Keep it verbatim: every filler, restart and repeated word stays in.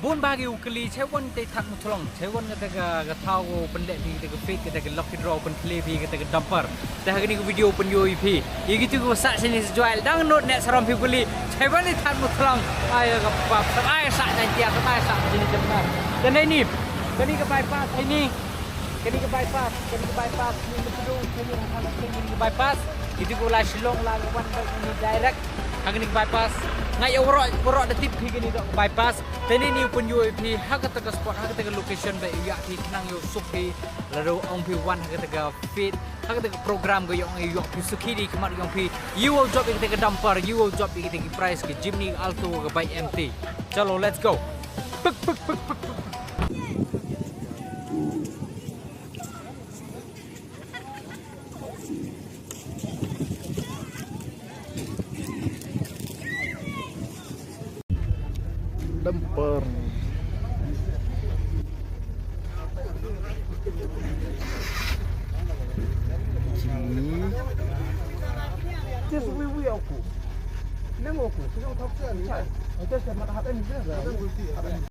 Bun ba ki u kylli, chai wan te Thadmuthlong, chai wan kata ka, ka thaw ko pynleh phi kata ka fete, kata ka lucky draw, pynleh phi kata ka dumper. Te ha kani ka video pynïoh ïa phi ïa kitu ko sah shane sa jwai. Dang nud ne sarom phi kylli, chai wan te Thadmuthlong. Ai ka bap, ai sah jan tia, ai sah jini jemna. Te nai ni, kani ka bypass, ai ni. Kani ka bypass, kani ka bypass, ni mutdu, kani ka bypass. Itu ko la Shillong la wan ba ni direct. Ha kani ka bypass. Ngai ïa waroh, waroh da tip phi kani ka bypass. Te ni ni u pynïoh ïa phi ha kata ka spot, ha kata ka location ba ïa phi khnang ïoh suk phi. Lada ong phi wan ha kata ka fete, ha kata ka program ka ïoh, ïoh phi suki di khmat ïoh phi. Ïoh jop ïa kata ka dumper, ïoh jop ïa kata ka prize ka Jimny Alto ka bike M T. Chalo, let's go. Pik, pik, pik, pik, pik. Dumper. Sini. Just wee wee aku. Nang aku. Kita tak tahu. Kita sama tak ada ni.